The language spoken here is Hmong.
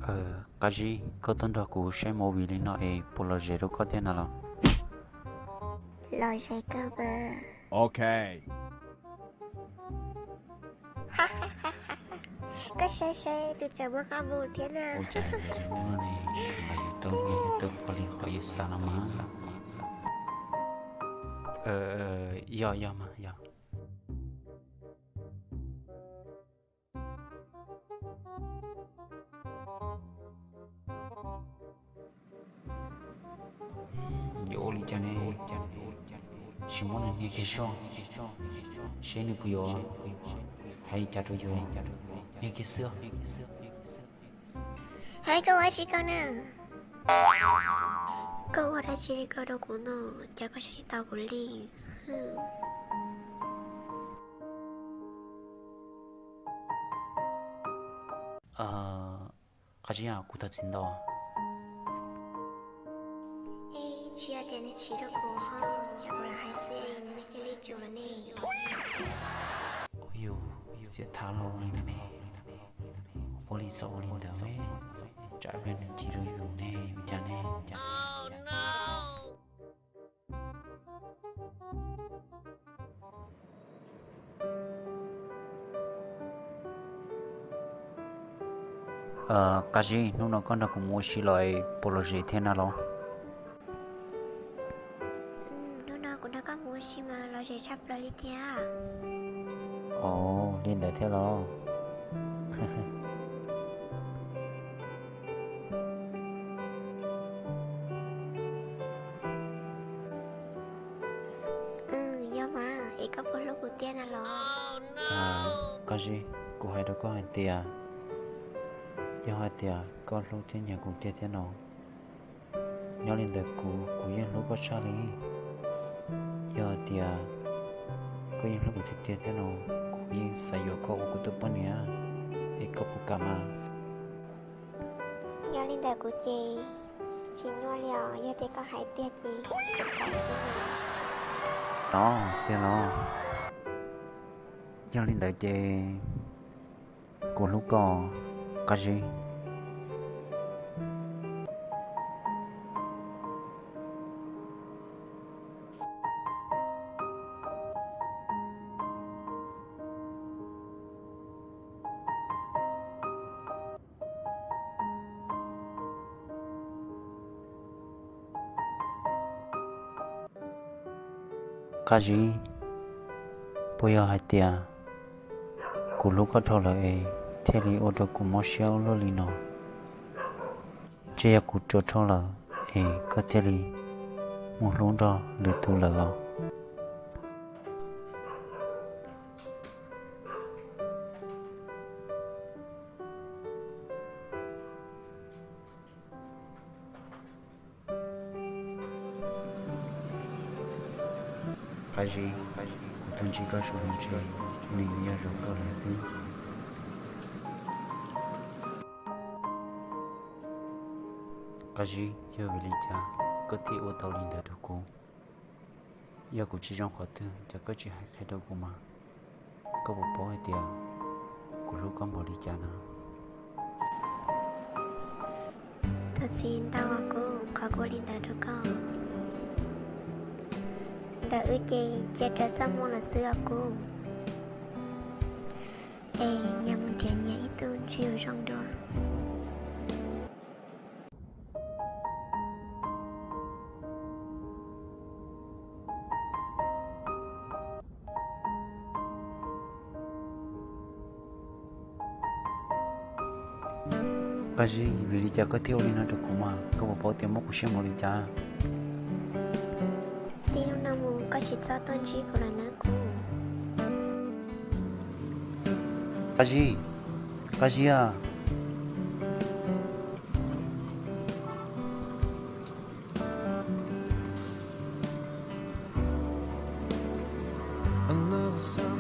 Qab Zib, koj tuaj nrog kuv saib movie li no es puas lom zem rau koj thiab na los? Lom zem kawg mas. Koj saib saib nws tseem muaj qab mus thiab na. Ua cas yus tau nyiaj tau qhov li qhov yus xav no mas. Yog yog mas yog. Yuav ua li cas ne? Tsis muab nws hnia kiag soj, seb nws puas yuav hais li cas rau yus. Hnia kiag xwb. Hais koj ua dab tsi koj na? Koj ua dab tsi li ko rau kuv no? Cas koj saib tsis taus kuv li? Qab Zib, kuv thov txim ntau. Tsis yog tias nws chim rau kuv ho, cas kuv lam hais xwb nws cia li tsum lawm ne. Yus txiav thav los li ntawd ne, ua li txhob ua li ntawd, tsam pliag nws chim rau yus ne, ua cas ne. Qab Zib, hnub no koj nrog kuv mus ua si los puas lom zem thiab na los? Hnub no kuv nrog koj mus ua si mas lom zem tshaj plaws li thiab. Ov, li ntawd thiab los? Yog mas, es koj puas hlub kuv tiag na los? Qab Zib, kuv hais rau koj hais tias, yog hais tias koj hlub thiab nyiam kuv tiag thiab no, nyob li ntawd kuv, kuv yeej hlub koj tshaj li. Yog hais tias koj yeej hlub kuv tiag tiag thiab no, kuv yeej xav yuav koj ua kuv tus poj niam, es koj puas kam mas? Yog li ntawd kuv ces tsis nyuaj li os, yog tias koj hais tiag ces kuv kam xwb mas. Los tiag los? Yog li ntawd ces kuv hlub koj, Qab Zib. Qab Zib, puas yog hais tias kuv hlub koj dhau lawm es thiaj li ua rau kuv mob siab ua luaj li no? Ntshe yog kuv ruam dhau lawm es koj thiaj li mus hlub nrog lwm tus lawm os. Qab Zib, kuv tuaj ntsib koj zaum no ces nws yuav yog zaum kawg lawm xwb. Qab Zib, yog vim li cas koj thiaj ua tau li ntawd rau kuv? Yog kuv tsis zoo qhov twg ces koj tsis hais qhia rau kuv mas. Koj puas paub hais tias kuv hlub koj npaum li cas na? Thov txim ntau os kuv, qhov kuv ua li ntawd rau koj. Ntawm wb ces cia raws txoj hmoo los xwb os kuv. Es nyias mus nrhiav nyias ib tug ntshe yuav zoo dua. Qab Zib, vim li cas koj thiaj ua li no rau kuv mas? Koj puas paub tias mob kuv siab npaum li cas? Txij hnub no mus koj tsis txhob tuaj ntsib kuv lawm nawb kuv. Qab Zib, Qab Zib a.